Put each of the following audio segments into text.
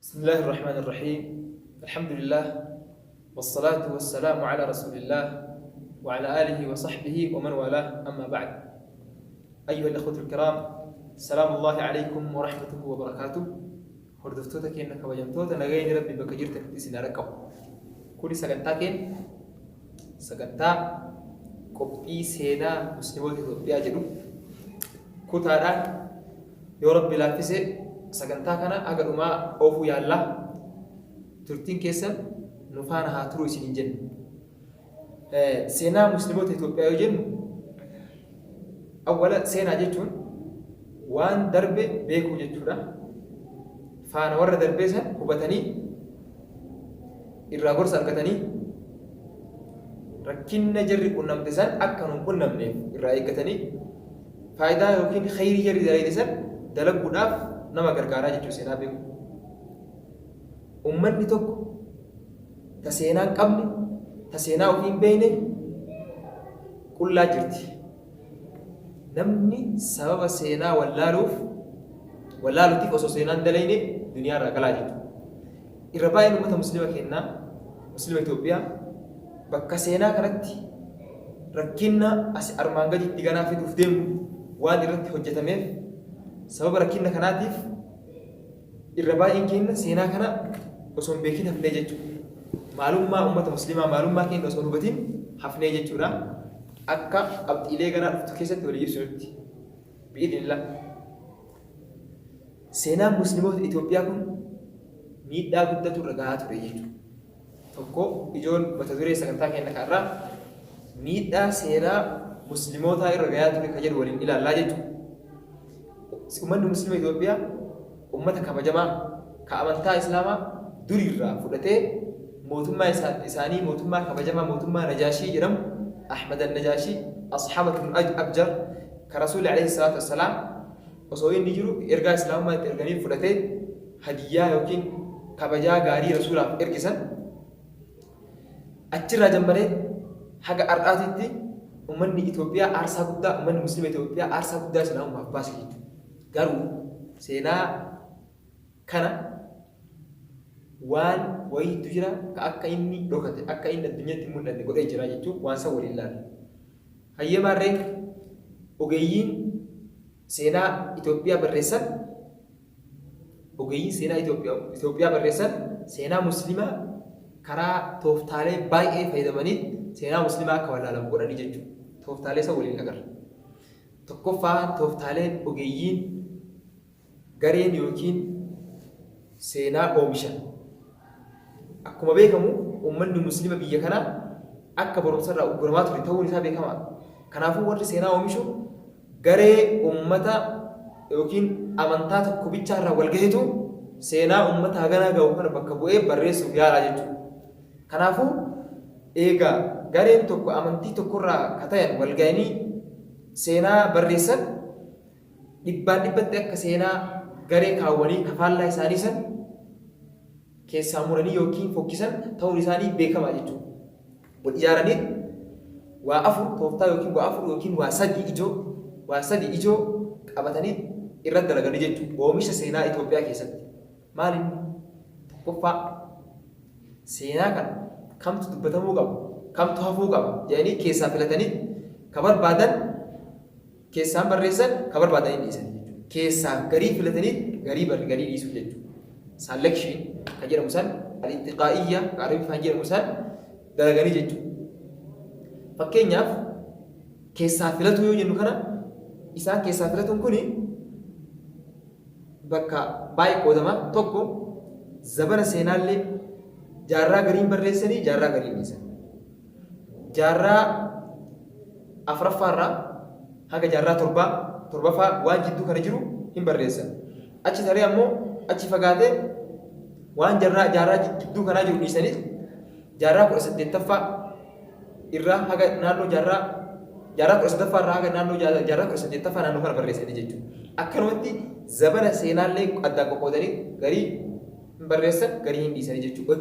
بسم الله الرحمن الرحيم الحمد لله والصلاة والسلام على رسول الله وعلى آله وصحبه ومن والاه أما بعد أيها الأخوة الكرام سلام الله عليكم ورحمته وبركاته hordoftoota keenya kabajamtoota nagayni rabbi bakka jirtanitti isin haa dhaqqabu kuni sagantaa keenya sagantaa qophii seenaa musliimoota Itoophiyaa jedhu kutaadhaan Yoo Rabbi laaffise sagantaa kana haga dhumaa oofuu yaalla. Turtiin keessan nu faana haa turu isiniin jenna. Seenaa Muslimoota Itoophiyaa yoo jennu awwala seenaa jechuun waan darbe beekuu jechuudha. Faana warra darbee san hubatanii irraa gorsa argatanii rakkinna jarri qunnamte san akka nu hin qunnamneef irraa eeggatanii Faayidaa yookiin kheyrii jarri dalayde san dalaguudhaaf nama gargaaraa jechuu seenaa beeku. Ummanni tokko ta seenaa hin qabne, ta seenaa ofii hin beekne qullaa jirti. Namni sababa seenaa wallaaluuf wallaaluutiif osoo seenaa hin dalayne duniyaa irraa galaa jechuudha. Irra baay'een ummata muslima keennaa, muslima Itoophiyaa bakka seenaa kanatti rakkinna asi armaan gaditti ganaa fiduuf deemnu waan irratti hojjatameef sababa rakkinna kanaatiif irra baay'een keenna seenaa kana osoo hin beekin hafnee jechuudha. Maalummaa ummata muslimaa maalummaa keenya osoo hin hubatin hafnee jechuudha. Akka qabxiilee ganaa dhuftu keessatti walii ibsinutti. Bi'idhnillah. Seenaan Muslimoota Itoophiyaa kun miidhaa guddatu irra gahaa ture jechuudha. Tokko ijoon mata duree sagantaa keenya kanarraa miidhaa seenaa Muslimootaa irra gahaa ture kan jedhu waliin ilaallaa jechuudha. Uummanni Muslima Itoophiyaa uummata kabajamaa ka amantaa Islaamaa duriirraa fudhatee mootummaa isaanii mootummaa kabajamaa mootummaa Najaashii jedhamu Ahmad al-Najaashii Ashabat Abjar ka Rasuulli alayhi salaatu wassalaam Osoo inni jiru ergaa Islaamummaa itti erganii fudhatee hadiyyaa yookiin kabajaa gaarii Rasuulaaf erge san achirraa jammaree haga har'aatitti ummanni Itoophiyaa aarsaa guddaa ummanni Muslima Itoophiyaa aarsaa guddaa Islaamummaaf baase jechuudha. Garuu seenaa kana waan wayiitu jira ka akka inni dhokate akka inni addunyaatti hin mul'anne godhee jira jechuun waan san waliin ilaalla. Hayyee maarree ogeeyyiin seenaa Itoophiyaa barreessan ogeeyyiin seenaa Itoophiyaa barreessan seenaa muslimaa karaa tooftaalee baay'ee fayyadamanii seenaa muslimaa akka wallaalamu godhanii jechuudha. Tooftaalee isa waliin agarra. Tokkoffaa tooftaaleen ogeeyyiin gareen yookiin seenaa oomishan. Akkuma beekamu uummanni muslima biyya kanaa akka barumsarraa ugguramaa ture ta'uun isaa beekamaadha. Kanaafuu warri seenaa oomishu garee uummata yookiin amantaa tokko bichaarraa wal gahetu seenaa uummata haganaa gahu kana bakka bu'ee barreessuuf yaalaa jechuudha. Kanaafuu eega gareen tokko amantii tokkorraa ka tayan wal gahanii seenaa barreessan dhibbaan dhibbatti akka seenaa garee kaawwanii ka faallaa isaanii san keessaa muranii yookiin fokkisan ta'uun isaanii beekamaa jechuudha. Wal ijaaranii waa afur tooftaa yookiin waa afur yookiin waa sadii ijoo waa sadii ijoo qabatanii irratti dalaganii jechuudha. Oomisha seenaa Itoophiyaa keessatti maal inni tokkoffaa seenaa kana kamtu dubbatamuu qaba kamtu hafuu qaba jedhanii keessaa filatanii ka barbaadan keessaan barreessan ka barbaadan hin dhiisan jechuudha. Keessaa garii filatanii garii bar garii dhiisuu jechuudha. Selection kan jedhamu san al-intiqaa'iyya kan Arabiffaan jedhamu san dalaganii jechuudha. Fakkeenyaaf keessaa filatuu yoo jennu kana isaan keessaa filatuun kuni bakka baay'ee qoodama tokko zabana seenaallee jaarraa gariin barreessanii jaarraa gariin dhiisan. Jaarraa afuraffaarraa haga jaarraa torbaa torbaffaa waan jidduu kana jiru hin barreessan. Achi taree ammoo achi fagaatee waan jarraa jaarraa jidduu kanaa jiru dhiisanii jaarraa 18ffaa irraa haga naannoo jaarraa Jaarraa 13ffaa irraa haga naannoo jaarraa 18ffaa naannoo kana barreessanii jechuudha. Akkanumatti zabana seenaallee addaan qoqqoodanii garii hin barreessan, garii hin dhiisanii jechuudha.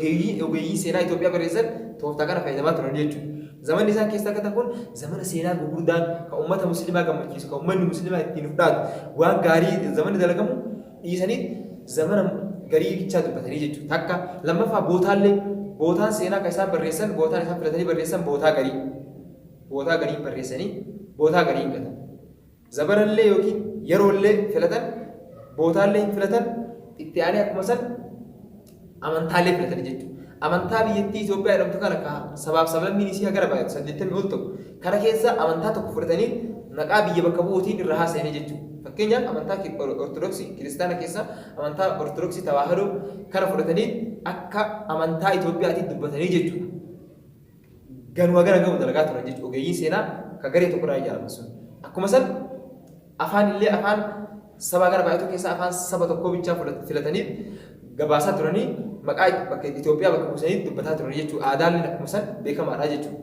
Ogeeyyii seenaa Itoophiyaa barreessan tooftaa kana fayyadamaa turan jechuudha. Zamanni isaan keessa argatan kun zamana seenaa gurguddaan kan uummata musliimaa gammachiisu, kan uummanni musliimaa ittiin of dhaatu, waan gaarii zamanni dalagamu dhiisanii zamana garii bichaa dubbatanii jechuudha. Takka lammaffaa bootaallee, bootaan seenaa kan isaan barreessan, bootaan isaan filatanii barreessan bootaa garii. Bootaa garii barreessanii bootaa garii hin gatan. Zabanallee yookiin yeroollee filatan, bootaallee hin filatan, itti aanee akkuma san amantaallee filatanii jechuudha. Amantaa biyyattii Itoophiyaa jedhamtu kana ka sabaaf sablammiin isii hagana baay'atu 80 ol ta'u kana keessa amantaa tokko fudhatanii maqaa biyya bakka bu'uutiin irra haasa'anii jechuudha. Fakkeenyaaf amantaa Ortodoksii kiristaana keessa amantaa Ortodoksii Tawaahidoo kana fudhatanii akka amantaa Itoophiyaatiin dubbatanii jechuudha. Ganuma gara gamu dalagaa turan jechuudha. Ogeeyyiin seenaa ka garee tokko irraa ijaaraman sun. Akkuma san afaan illee afaan sabaa gara baay'atu keessaa afaan saba tokkoo bichaa filatanii gabaasaa turanii maqaa bakka Itoophiyaa bakka buusanii dubbataa turanii jechuudha. Aadaan akkuma san beekamaadha jechuudha.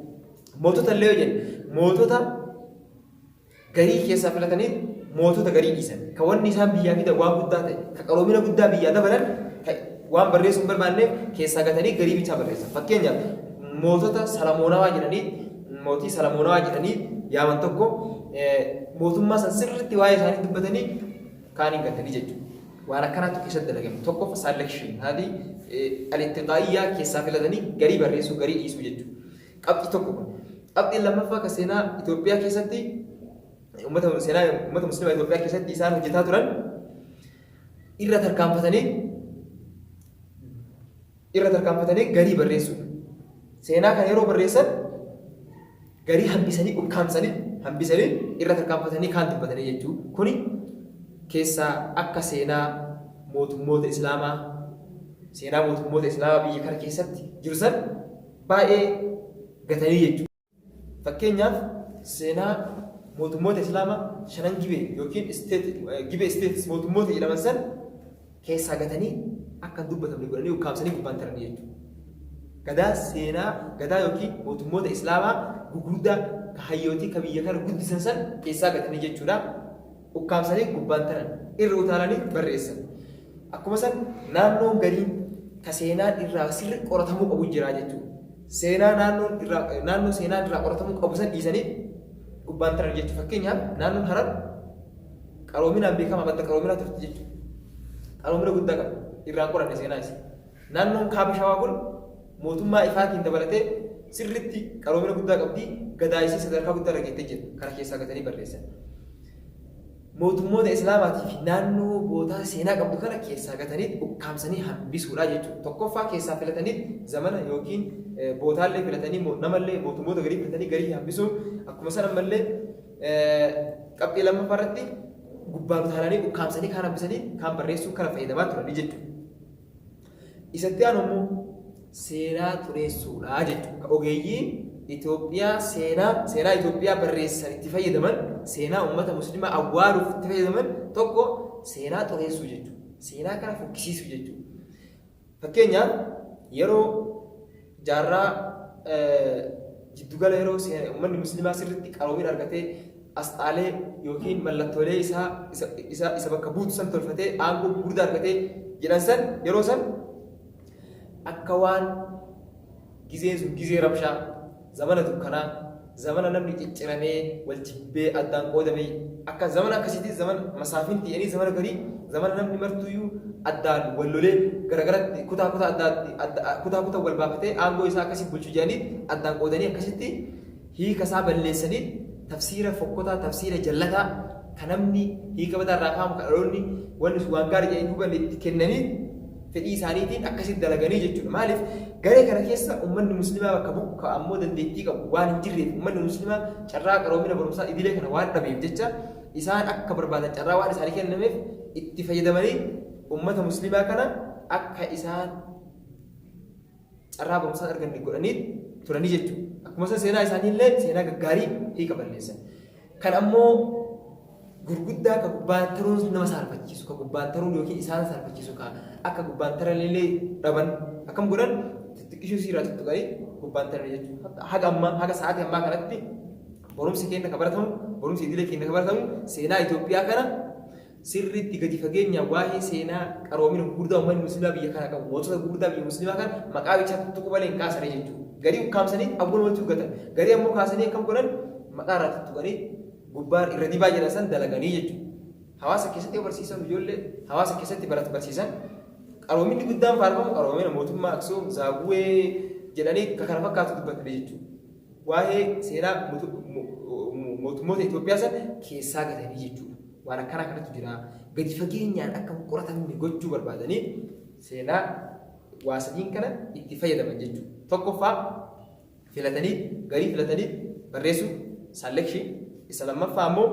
Mootota illee yoo jenne mootota garii keessaa filatanii mootota garii dhiisan. Ka wanni isaan biyyaa fidan waan guddaa ta'e, ka qaroomina guddaa biyyaa dabalan, ka waan barreessuu hin barbaanneef keessaa gatanii garii bichaa barreessan. Fakkeenyaaf mootota Salamoonawaa jedhanii, mootii Salamoonawaa jedhanii yaaman tokko mootummaa san sirriitti waa'ee isaanii dubbatanii kaaniin gatanii jechuudha. Waan akkanaatu keessatti dalagame. Tokkoffaa selection haadhi al-ittiqaa'iyyaa keessaa filatanii garii barreessuu garii dhiisuu jechuudha. Qabxii tokko kun. Qabxiin lammaffaa kan seenaa Itoophiyaa keessatti uummata seenaa uummata musliima Itoophiyaa keessatti isaan hojjetaa turan irra tarkaanfatanii garii barreessuudha. Seenaa kana yeroo barreessan garii hambisanii ukkaamsanii hambisanii irra tarkaanfatanii kaan dubbatanii jechuudha. Kuni keessaa akka seenaa mootummoota Islaamaa, seenaa mootummoota Islaamaa biyya kana keessatti jiru san baay'ee gatanii jechuudha. Fakkeenyaaf seenaa mootummoota Islaamaa shanan Gibee yookiin Gibee States mootummoota jedhaman san keessaa gatanii akka hin dubbatamne godhanii ukkaamsanii gubbaan taranii jechuudha. Gadaa seenaa gadaa yookiin mootummoota Islaamaa gugurdaa ka hayyootii ka biyya kana guddisan san keessaa gatanii jechuudha. Ukkaamsanii gubbaan taran irra utaalanii barreessan. Akkuma san naannoon gariin ka seenaan irraa sirri qoratamuu qabu jira jechuudha. Seenaa naannoon irraa naannoo seenaan irraa qoratamuu qabu san dhiisanii gubbaan taran jechuudha. Fakkeenyaaf naannoon Harar qaroominaan beekamaa madda qaroominaa turte jechuudha. Qaroomina guddaa qaba. Irraan qoranne seenaa isii. Naannoon Kaaba Shawaa kun mootummaa Ifaatiin dabalatee sirriitti qaroomina guddaa qabdi. Gadaa isii sadarkaa guddaa irra geettee jirti. Kana keessaa gatanii barreessan. Mootummoota Islaamaatii fi naannoo bootaa seenaa qabdu kana keessaa gatanii ukkaamsanii hambisuudha jechuudha. Tokkoffaa keessaa filatanii zamana yookiin bootaallee filatanii namallee mootummoota garii filatanii garii hambisuun, akkuma san ammallee qabxii lammaffaa irratti gubbaan utaalanii ukkaamsanii kaan hambisanii kaan barreessuu kana fayyadamaa turanii jechuudha. Isatti aanu immoo seenaa xureessuudha jechuudha. Ogeeyyiin Itoophiyaa seenaa Itoophiyaa barreessan itti fayyadaman, seenaa uummata musliimaa awwaaluuf itti fayyadaman tokko seenaa xureessuu jechuudha. Seenaa kana fokkisiisuu jechuudha. Fakkeenyaaf yeroo jaarraa jiddugala yeroo uummanni musliimaa sirriitti qaroomina argatee asxaalee yookiin mallattoolee isaa isa bakka buutu san tolfatee aangoo gurguddaa argatee jedhan san, yeroo san akka waan gizeen sun gizee rabshaa, zamana dukkanaa, zamana namni cicciramee wal jibbee addaan qoodamee, akka zamana akkasiitti zamana masaafinti jedhanii, zamana garii, zamana namni martuyyuu addaan wal lolee garagaratti kutaa kutaa adda kutaa kutaa wal baafatee aangoo isaa akkasii bulchu jedhanii addaan qoodanii akkasitti hiika isaa balleessanii, tafsiira fokkotaa, tafsiira jallataa kan namni hiika badaa irraa fahamu, kan dhaloonni wanni sun waan gaarii jedhanii hubanne itti kennanii fedhii isaaniitiin akkasitti dalaganii jechuudha. Maaliif garee kana keessa uummanni musliimaa bakka bu'u ka ammoo dandeettii qabu waan hin jirreef, uummanni musliimaa carraa qaroomina barumsaa idilee kana waan dhabeef jecha isaan akka barbaadan carraa waan isaanii kennameef itti fayyadamanii uummata musliimaa kana akka isaan carraa barumsaa arganne godhanii turanii jechuudha. Akkuma san seenaa isaanii illee seenaa gaggaarii hiika balleessan. Kan ammoo gurguddaa ka gubbaan taruun nama saalfachiisu, ka gubbaan taruun yookiin isaan saalfachiisu, ka akka gubbaan taran illee dhaban akkam godhan, xixiqqishuu siiraa tuttuqanii gubbaan taran jechuudha. Haga ammaa, haga sa'aatii ammaa kanatti Barumsi keenya ka baratamu, barumsi idilee keenya ka baratamu seenaa Itoophiyaa kana sirriitti gadi fageenyaan waa'ee seenaa qaroomina gurguddaa uummanni musliimaa biyya kana qabu, mootota gurguddaa biyya musliimaa kana maqaa bichaa tuttuquu malee hin kaasanii jechuudha. Garii ukkaamsanii awwalumatti gatan. Garii ammoo kaasanii akkam godhan maqaa irraa tuttuqanii gubbaan irra dibaa jedhan san dalaganii jechuudha. Hawaasa keessatti yoo barsiisan ijoollee hawaasa keessatti baratu barsiisan qaroominni guddaan faarfamu qaroomina mootummaa Aksuum, Zaaguwee jedhanii ka kana fakkaatu dubbatanii jechuudha. Waa'ee seenaa mootummoota Itoophiyaa san keessaa gatanii jechuudha. Waan akkanaa kanatu jira. Gadi fageenyaan akka hin qoratamne gochuu barbaadanii seenaa waa sadiin kana itti fayyadaman jechuudha. Tokkoffaa filatanii garii filatanii barreessuu selection, isa lammaffaa ammoo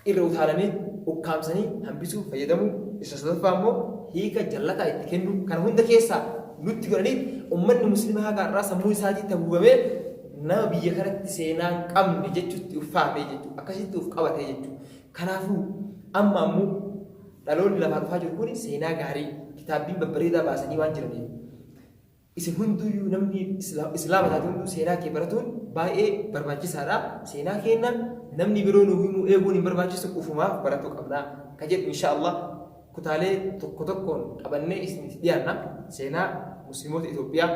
irra utaalanii ukkaamsanii hambisuu fayyadamuu, isa sadaffaa ammoo hiika jallataa itti kennuu. Kana hunda keessaa nutti godhanii ummanni musliima haga har'aa sammuu isaatii taguugamee nama biyya kanatti seenaa hin qabne jechuutti uffaamee jechuudha. Akkasitti uf qabatee jechuudha. Kanaafuu amma ammoo dhaloonni lafaa dhufaa jiru kun seenaa gaarii kitaabbiin babbareedaa baasanii waan jiraniif isin hunduyyuu namni islaama taate hunduu seenaa kee baratuun baay'ee barbaachisaadha. Seenaa keenya namni biroo nu himuu eeguun hin barbaachisu, ufumaaf baratuu qabna. Ka jedhu insha Allah kutaalee tokko tokkoon qabannee isinitti dhiyaanna. Seenaa musliimoota Itoophiyaa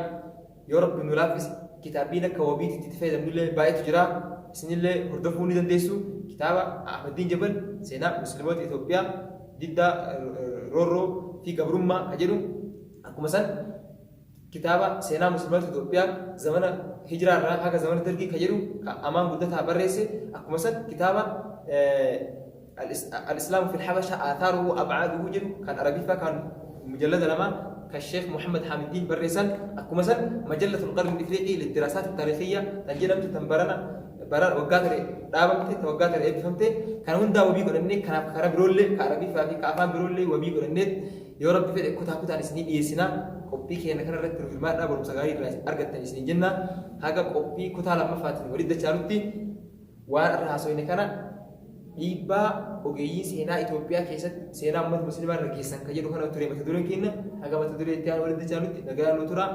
yoo Rabbi nu laaffise kitaabbiin akka wabiitti itti fayyadamnullee baay'eetu jira. Isinillee hordofuu ni dandeessu. Kitaaba Ahmaddiin Jabal seenaa musliimoota Itoophiyaa diddaa roorroo fi gabrummaa ka jedhu, akkuma san kitaaba seenaa musliimoota Itoophiyaa zamana hijiraa irraa haga zamana Dargii ka jedhu ka Amaan Guddataa barreesse, akkuma san kitaaba Al-Islaamu fil Habasha Athaaruhu Abcaaduhu jedhu kan Arabiffaa kan mujallada lama kan Sheekh Muhammad Hamiddiin barreessan, akkuma san Majallatul Qarni Ifriiqii Liddiraasaat Taarikhiyya tan jedhamtu tan barana bara waggaa tare dhaabamte, ta waggaa tare eebbifamte, kana hundaa wabii godhannee, kanaaf karaa biroollee ka Arabiffaa fi ka afaan biroollee wabii godhannee yoo Rabbi fedhe kutaa kutaan isinii dhiyeessina. Qophii keenya kana irratti nu hirmaadhaa, barumsa gaarii irraa isin argattan isinii jenna. Haga qophii kutaa lammaffaatiin walitti dachaanutti waan irra haasofne kana dhiibbaa ogeeyyii seenaa Itoophiyaa keessatti seenaa uummata musliimaa irra geessan kan jedhu kana ture mata dureen keenya. Haga mata duree itti aanu walitti dachaanutti nagaan nu tura.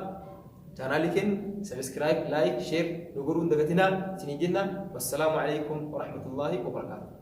Chaanaalii keenya subscribe, like, share nu godhuu hin dagatinaa isinii jenna. Wassalaamu alaikum warahmatullaahi wabarakaatuh.